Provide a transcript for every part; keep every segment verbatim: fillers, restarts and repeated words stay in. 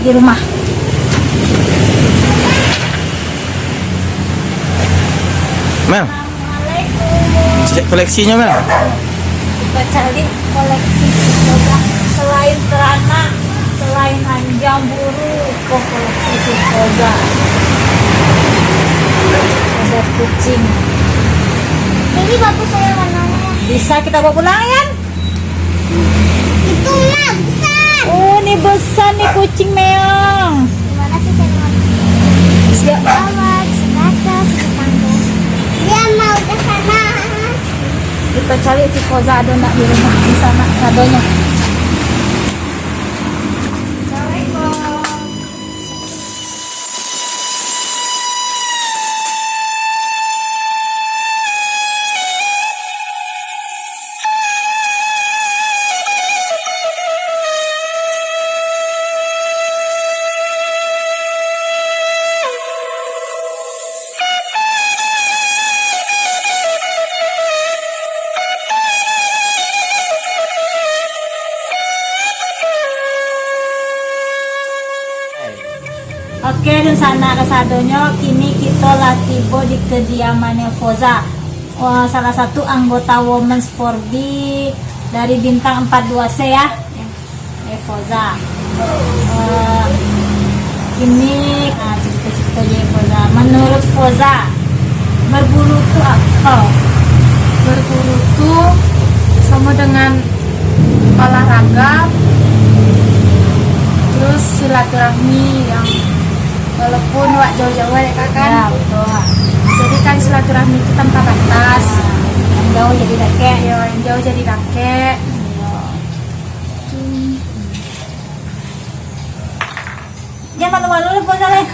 di rumah. Mel. Assalamualaikum. Cek koleksinyo, Mel. Kita cari koleksi si Foza. Selain teranak, selain anjamburu, ko koleksi si Foza. Ada kucing. Ini bagus saya warnanya. Bisa kita bawa pulang, ya? Itu mah besar. Oh, ni besar ni kucing meong. Terima kasih, Cak. Siap. Bawa, sebatas, tetangga. Dia mau ke sana. Kita cari si Foza ada nak di rumah, di sana sadonyo. Assalamualaikum. Oke, dunsanak kasadonyo, kini kito lah tibo di kediamannyo Foza. Wah, salah satu anggota Women's Four B dari Bintang empat dua C, ya. Eh, Foza. Eh, kini, ah, cerita-cerita je Foza. Menurut Foza, berburu tu apa? Berburu tu sama dengan olahraga, terus silaturahmi yang walaupun wak jauh-jauh ya, Kak, kan? Ya, betul. Jadi kan silaturahmi itu tanpa batas. Nah, yang jauh jadi dakek. Iya, yang jauh jadi dakek. Iya. Dia malu-malu lah, Foza, leh.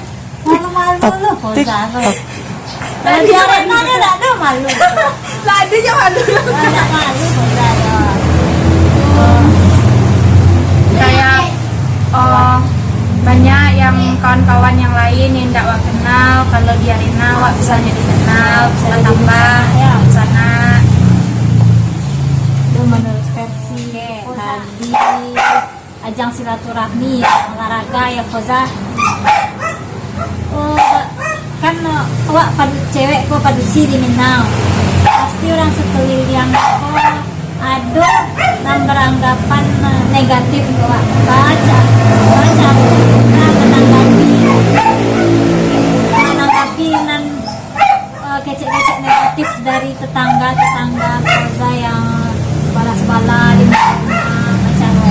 Malu-malu lah, Foza, leh. Kalau dia malu, tak ada malu. Tak ada je malu. Tak ada malu, Foza, ya. Kayak, oh, banyak yang kawan-kawan yang lain yang ndak wak kenal, kalau di arena wak bisa jadi kenal, bisa jadi bertambah, ya, sana. Itu menurut versi Foza. Tadi ajang silaturahmi, ya, olahraga, ya, Foza. Oh, kan, eh, awak padu-, cewek ko padusi di Minang. Pasti urang sakuliliang ko ado nan baranggapan, eh, negatif ka awak. Baa ca-, baa caro Foza mananggapi, mananggapi nan eh, kecek-kecek negatif dari tetangga-tetangga Foza yang sebalah-sebalah di rumah, macam tu.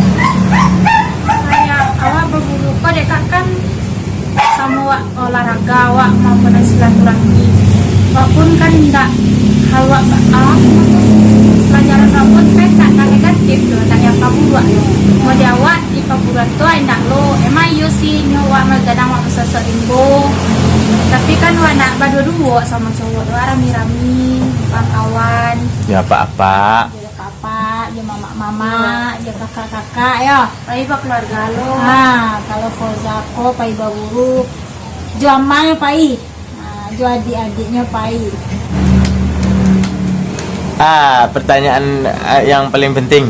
Kayak awak baburu ko dek, Kak, kan samo wak olahraga, wak mau kena silaturahmi. Wak pun kan indak hal wak ba-, ah, pelajaran wak pun kan indak nan negatif tu, indak yang paburuak tu. Mau di awak di paburuak tu indak lo. Emang iyo sih, nyo wak mah kadang wak basosok rimbo. Tapi kan wak nak baduo-duo samo cowok tu, rami-rami, kawan-kawan. Jo apak-apak. Jo apak-apak, jo mamak-mamak, jo kakak-kakak, yo. Pai bakeluarga lo. Ha, kalau Foza ko pai baburu, jo amaknyo pai. Ha, jo adik-adiknyo pai. Ah, pertanyaan, ah, yang paling penting.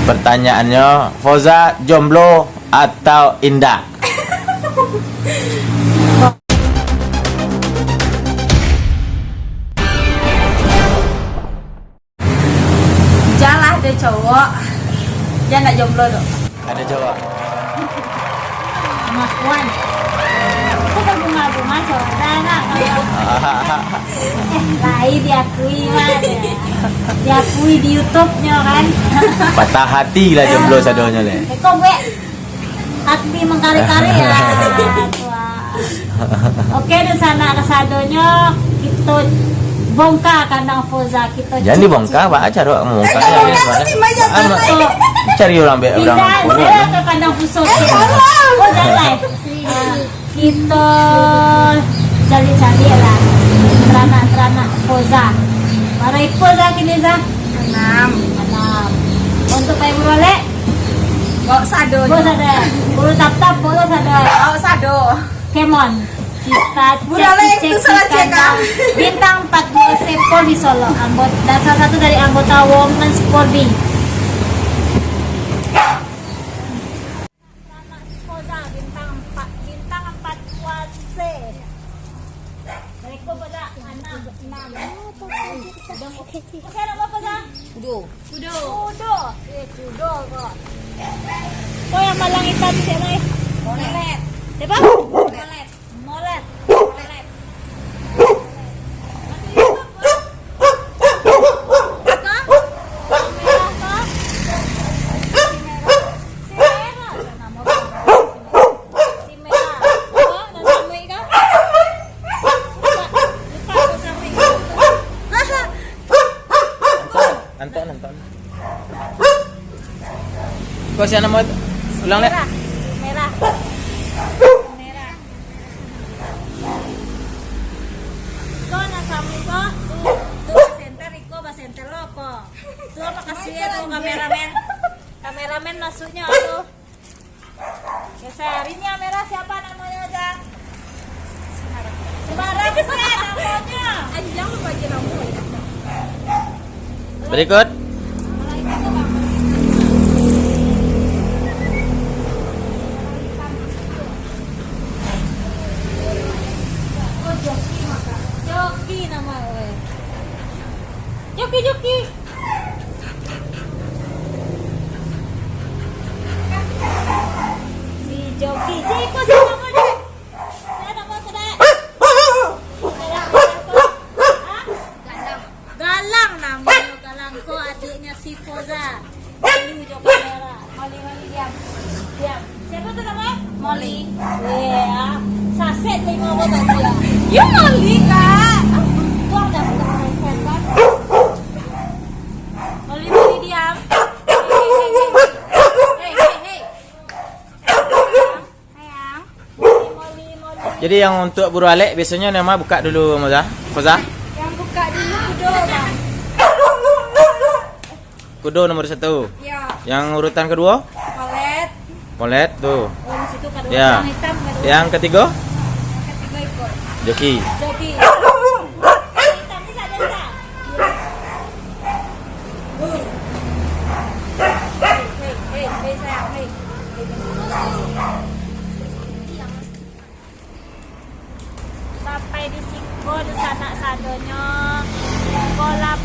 Pertanyaannyo, Foza jomblo atau indak? Jalah deh cowok. Jan ndak jomblo tu. Ado cowok. Pengakuan. Itu kan bunga-bunga cowok dah nak. Eh, lai diakui mah. Diakui di YouTube-nyo kan. Patah hati lah jomblo sadonyo leh. Eko buek. Hati mangkari-kari ya. Wah. Oke, dunsanak kasadonyo, kito bongkar kandang Foza, kito Jan dibongkar, cicik. Baa caro mambongkar? Eh, bongkar pasti banyak. Cari urang be-, urang. Pindah, pindah ka kandang Foza. Eh, salah. Oh, salah. Ah, kito cari-cari lah teranak-teranak Foza. Bara ekor Za kini, Za? Anam. Anam. Untuk pai buralek? Bawa sado. Bawa sado. Bulu tap-tap, bawa sado. Bawa sado. Come on. Kita cek-cek kandang Bintang empat dua C Polri Solok, anggota, dan salah satu dari anggota Women's Polri. Anak si Foza, Namo tu? Masih anak berapa, Sa? Kudo. Kudo. Kudo. Eh, kudo kok. Kok yang malang hitam di sana, eh? Molet. Siapa? Molet. Molet. Molet. Masih hidup, Bang? Apa? Merah, Kak? Si merah. Si merah. Nama baru si merah. Si merah. Kok nak samuik kah? Buka, buka kau samuik. Antok, antok. Kok siapa nama tu? Ulang, Lek. Merah. Merah. Merah. Kau nak samuik kau? Tu, tu basenter, iko basenter lo kau. Tu makasih ya tu kameramen. Kameramen masuknya tu. Geser. Ini yang merah siapa namanya, Jang? Sembarang sih namanya. Anjang lupa aja nama ya. Berikut. Oh, Joki maka. Joki nama, weh. Joki, Joki. Si Joki, si iko siapa namanya? Siapa nama tu, Dek? Hah? Galang. Galang namonyo, Galang ko adiknyo si Foza. Malu jo kamera. Moli, Moli, diam. Diam. Siapa tu nama? Moli. Iya. Saset lima ko tadi ya. Yo Moli, Kak. Untung dah sudah reset kan. Moli, Moli, diam. Hei, hei, hei, hei. Hei, hei, hei. Sayang. Moli, Moli. Jadi yang untuk Buru Alek biasonyo nama buka dulu, Moza? Foza? Yang buka dulu Kudo, Bang. Kudo nomor satu. Ya. Yang urutan kedua? Polet. Polet tu. Oh, di situ kedua. Ya. Yang hitam kedua. Yang ketiga? Yang ketiga ikut. Joki. Joki. Yang hitam ni saja, Sa. Hei, hei, hei, hei, sayang, hei. Sampai di siko dunsanak sadonyo. Kolam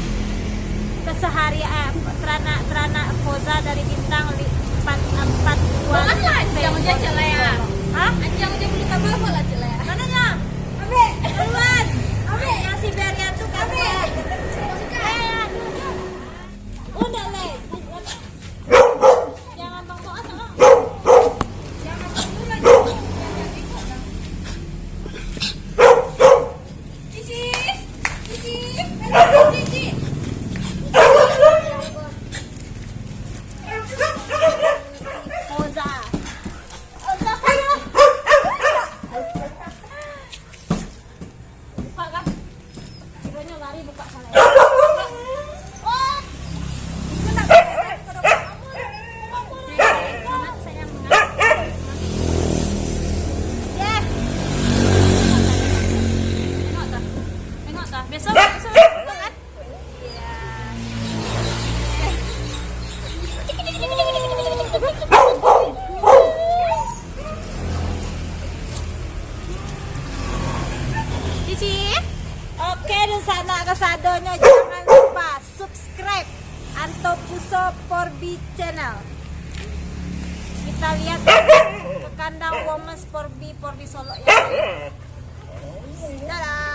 kesehari-, eh, teranak-teranak Foza dari Bintang li-, empat, empat buah. Jangan lah, jangan je celek, ah. Hah? Jangan je bulu tambah, apa lah celek. Mananya? Ambil, keluar. Ambil. Yang Siberian tu kan. Ambil. Eh, aduh, aduh. Udah, leh. Jangan bengkok, ah, tolong. Jangan bengkok lagi. Jangan bengkok dah. Cici. Cici. Cici. Foza. Buka kan? Kironyo lari buka salah. Oh. Itu nak kamu. Sayang, sayang. Ya. Tengok dah. Tengok dah. Besok, besok, besok kan? Cici. Oke, dunsanak kasadonyo, jangan lupa subscribe Anto Puso Porbi Channel. Kita lihat ke kandang Women's Porbi, Porbi Solok yang lain. Dadah.